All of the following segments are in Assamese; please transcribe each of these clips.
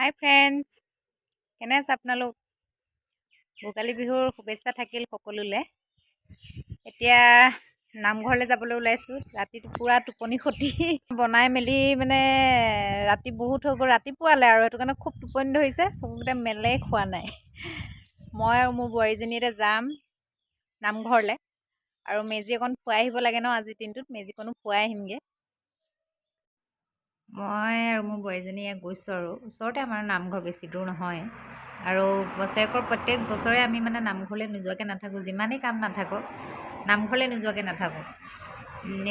হাই ফ্ৰেণ্ডছ, কেনে আছে আপোনালোক? ভোগালী বিহুৰ শুভেচ্ছা থাকিল সকলোলৈ। এতিয়া নামঘৰলৈ যাবলৈ ওলাইছোঁ। ৰাতিটো পূৰা টোপনি খতি বনাই মেলি মানে ৰাতি বহুত হৈ গ'ল, ৰাতিপুৱালে আৰু সেইটো কাৰণে খুব টোপনি ধৰিছে, চকুকেইটা মেলেই খোৱা নাই। মই আৰু মোৰ বোৱাৰীজনী এতিয়া যাম নামঘৰলৈ আৰু মেজি অকণ ফুৱাই আহিব লাগে ন আজিৰ দিনটোত, মেজিকণো ফুৱাই আহিমগৈ। মই আৰু মোৰ বোৱাৰীজনী ইয়াত গৈছোঁ আৰু ওচৰতে আমাৰ নামঘৰ, বেছি দূৰ নহয়। আৰু বছৰেকৰ প্ৰত্যেক বছৰে আমি মানে নামঘৰলৈ নোযোৱাকৈ নাথাকোঁ, যিমানেই কাম নাথাকক নামঘৰলৈ নোযোৱাকৈ নাথাকোঁ।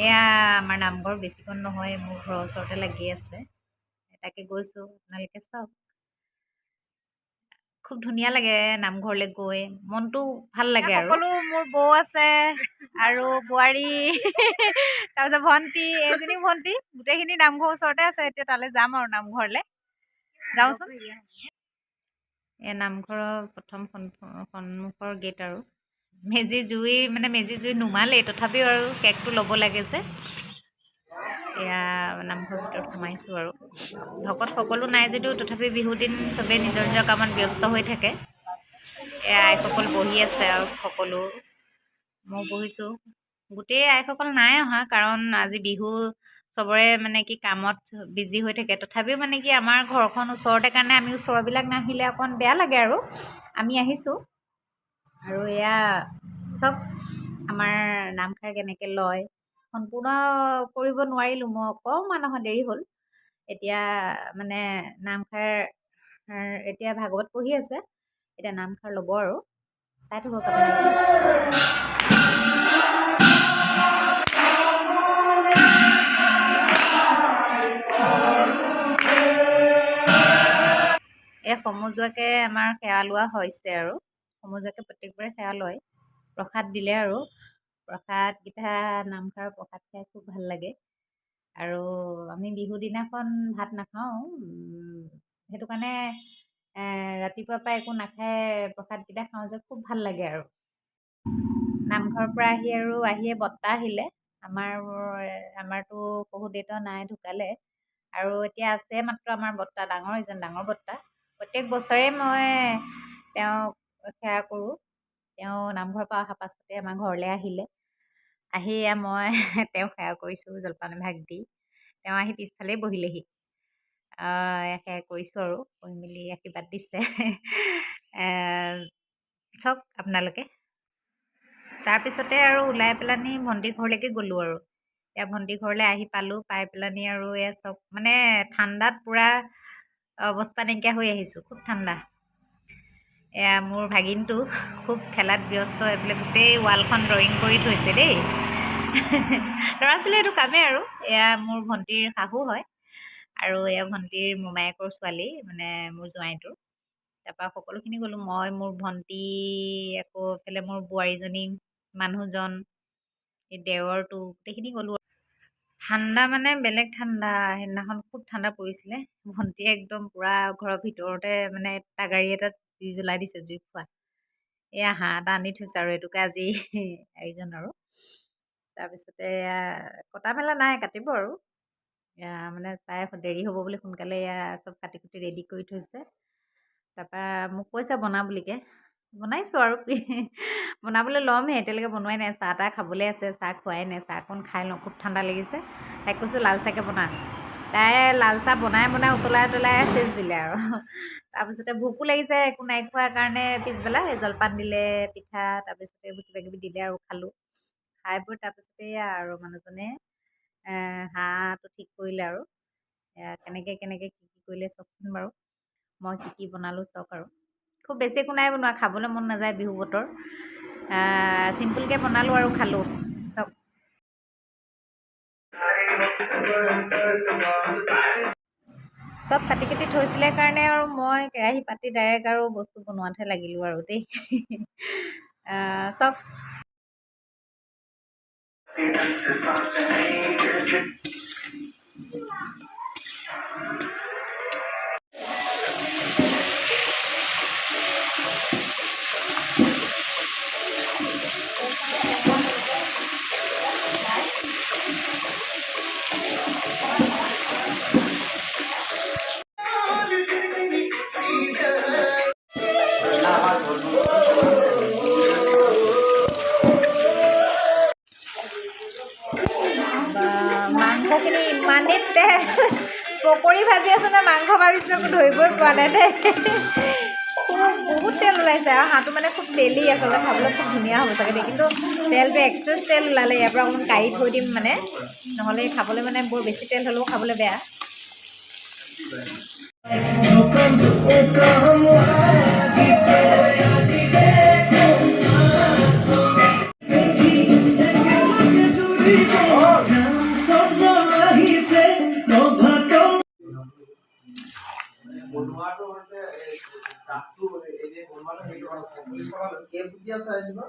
এয়া আমাৰ নামঘৰ বেছিকণ নহয়, মোৰ ঘৰৰ ওচৰতে লাগি আছে, তাকে গৈছোঁ। আপোনালোকে চাওক, খুব ধুনীয়া লাগে নামঘৰলৈ গৈ, মনটো ভাল লাগে। আৰু সকলো মোৰ বৌ আছে আৰু বোৱাৰী, তাৰপিছত ভণ্টি, এজনী ভণ্টি, গোটেইখিনি নামঘৰ ওচৰতে আছে। এতিয়া তালৈ যাম আৰু নামঘৰলৈ যাওঁচোন। এই নামঘৰৰ প্ৰথম সন্মুখৰ গেট আৰু মেজি জুই, মানে মেজি জুই নুমালেই, তথাপিও আৰু কেকটো ল'ব লাগে যে। এয়া নামঘৰৰ ভিতৰত সোমাইছোঁ আৰু ভকত সকলো নাই যদিও তথাপি বিহু দিন চবেই নিজৰ নিজৰ কামত ব্যস্ত হৈ থাকে। এয়া আইসকল বহি আছে আৰু সকলো, মই বহিছোঁ। গোটেই আইসকল নাই অহা, কাৰণ আজি বিহু চবৰে মানে কি কামত বিজি হৈ থাকে। তথাপিও মানে কি আমাৰ ঘৰখন ওচৰতে কাৰণে আমি ওচৰবিলাক নাহিলে অকণ বেয়া লাগে আৰু আমি আহিছোঁ। আৰু এয়া চব আমাৰ নামষাৰ কেনেকৈ লয় সম্পূৰ্ণ কৰিব নোৱাৰিলোঁ মই, অকণমান অহা দেৰি হ'ল। এতিয়া মানে নামষাৰ এতিয়া ভাগৱত পঢ়ি আছে, এতিয়া নামষাৰ ল'ব আৰু চাই থাকক আপোনালোকে। এই সমজুৱাকৈ আমাৰ সেৱা লোৱা হৈছে আৰু সমজুৱাকৈ প্ৰত্যেকবাৰে সেৱা লয়, প্ৰসাদ দিলে আৰু প্ৰসাদকেইটা নামষাৰৰ প্ৰসাদ খাই খুব ভাল লাগে। আৰু আমি বিহু দিনাখন ভাত নাখাওঁ, সেইটো কাৰণে ৰাতিপুৱাৰ পৰা একো নাখাই প্ৰসাদকেইটা খাওঁ যে খুব ভাল লাগে। আৰু নামঘৰৰ পৰা আহি আৰু আহিয়ে বৰ্তা আহিলে, আমাৰতো শহুৰ দেউতা নাই, ঢুকালে। আৰু এতিয়া আছে মাত্ৰ আমাৰ বৰ্তা, ডাঙৰ এজন ডাঙৰ বৰ্তা। প্ৰত্যেক বছৰে মই তেওঁক সেৱা কৰোঁ। তেওঁ নামঘৰৰ পৰা অহা পাছতে আমাৰ ঘৰলৈ আহিলে, আহি এয়া মই তেওঁক সেৱা কৰিছোঁ জলপান এভাগ দি। তেওঁ আহি পিছফালেই বহিলেহি, সেৱা কৰিছোঁ আৰু কৰি মেলি আশীৰ্বাদ দিছে। চাওক আপোনালোকে। তাৰপিছতে আৰু ওলাই পেলানি ভণ্টিৰ ঘৰলৈকে গ'লোঁ আৰু এয়া ভণ্টিৰ ঘৰলৈ আহি পালোঁ, পাই পেলানি আৰু এয়া চব মানে ঠাণ্ডাত পূৰা অৱস্থা নাইকিয়া হৈ আহিছোঁ, খুব ঠাণ্ডা। এয়া মোৰ ভাগিনটো খুব খেলাত ব্যস্ত, এইফালে গোটেই ৱালখন ড্ৰয়িং কৰি থৈছে দেই। ল'ৰা ছোৱালী এইটো কামেই আৰু। এয়া মোৰ ভণ্টিৰ শাহু হয় আৰু এয়া ভণ্টিৰ মোমায়েকৰ ছোৱালী, মানে মোৰ জোঁৱাইটোৰ। তাৰপৰা সকলোখিনি গ'লোঁ মই, মোৰ ভণ্টি, আকৌ এইফালে মোৰ বোৱাৰীজনী, মানুহজন, এই দেৱৰটো, গোটেইখিনি গ'লোঁ। ঠাণ্ডা মানে বেলেগ ঠাণ্ডা, সেইদিনাখন খুব ঠাণ্ডা পৰিছিলে। ভণ্টিয়ে একদম পূৰা ঘৰৰ ভিতৰতে মানে তাগাৰী এটাত জুই জ্বলাই দিছে, জুই খোৱা। এয়া হাঁহ এটা আনি থৈছে আৰু এইটোকে আজি আয়োজন আৰু। তাৰপিছতে এয়া কটা মেলা নাই, কাটিব আৰু। এয়া মানে তাই দেৰি হ'ব বুলি সোনকালে এয়া চব কাটি কুটি ৰেডি কৰি থৈছে। তাৰপৰা মোক কৈছে বনা বুলিকে, বনাইছোঁ আৰু বনাবলৈ ল'মহে, এতিয়ালৈকে বনোৱাই নাই। চাহ তাহ খাবলৈ আছে, চাহ খোৱাই নাই, চাহকণ খাই লওঁ, খুব ঠাণ্ডা লাগিছে। তাইক কৈছোঁ লাল চাহকে বনা, তাই লাল চাহ বনাই বনাই উতলাই উতলাই চেচ দিলে আৰু। তাৰপিছতে ভোকো লাগিছে, একো নাই খোৱাৰ কাৰণে পিছবেলা এই জলপান দিলে, পিঠা, তাৰপিছতে এইবোৰ কিবা কিবি দিলে আৰু খালোঁ। খাই বৈ তাৰপিছতে এয়া আৰু মানুহজনে হাঁহটো ঠিক কৰিলে আৰু এয়া কেনেকৈ কেনেকৈ কি কি কৰিলে চাওকচোন বাৰু, মই কি কি বনালোঁ চাওক। আৰু খুব বেছি একো নাই বনোৱা, খাবলৈ মন নাযায় বিহু বতৰ, চিম্পুলকৈ বনালোঁ আৰু খালোঁ চাওক। চব কাটি কুটি থৈছিলে কাৰণে আৰু মই কেৰাহী পাতি ডাইৰেক্ট আৰু বস্তু বনোৱাতহে লাগিলোঁ আৰু দেই। চব দিছিলোঁ একো ধৰিবই পৰা নাই দেই। খুব বহুত তেল ওলাইছে আৰু হাঁহটো মানে খুব তেলি, আচলতে খাবলৈ খুব ধুনীয়া হ'ব চাগে দেই। কিন্তু তেলটো এক্সেছ তেল ওলালে, ইয়াৰ পৰা অকণমান কাঢ়ি থৈ দিম মানে, নহ'লে খাবলৈ মানে বৰ বেছি তেল হ'লেও খাবলৈ বেয়া। বনোৱাটো হৈছে এই দাঁতটো এনেই বনোৱাটো সেইটো 40 কেইফুটীয়া চাইজ বা।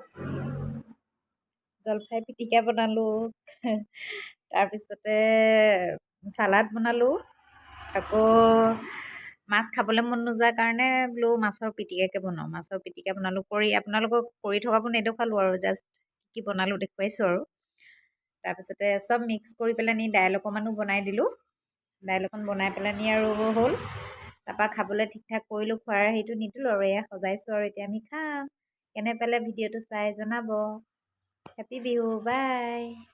জলফাই পিটিকা বনালোঁ, তাৰপিছতে চালাড বনালোঁ। আকৌ মাছ খাবলৈ মন নোযোৱাৰ কাৰণে বোলো মাছৰ পিটিকাকে বনাওঁ। মাছৰ পিটিকা বনালোঁ কৰি আপোনালোকক কৰি থকাবোৰ নেদেখুৱালোঁ আৰু জাষ্ট কি বনালোঁ দেখুৱাইছোঁ আৰু। তাৰপিছতে চব মিক্স কৰি পেলানি দাইল অকণমানো বনাই দিলোঁ। দাইল অকণ বনাই পেলানি আৰু হ'ল। তাৰপৰা খাবলৈ ঠিক ঠাক কৰিলোঁ, খোৱাৰ হেৰিটো নিদিলোঁ আৰু। এয়া সজাইছোঁ আৰু এতিয়া আমি খাম। কেনে পালে ভিডিঅ'টো চাই জনাব। হেপী বিহু, বাই।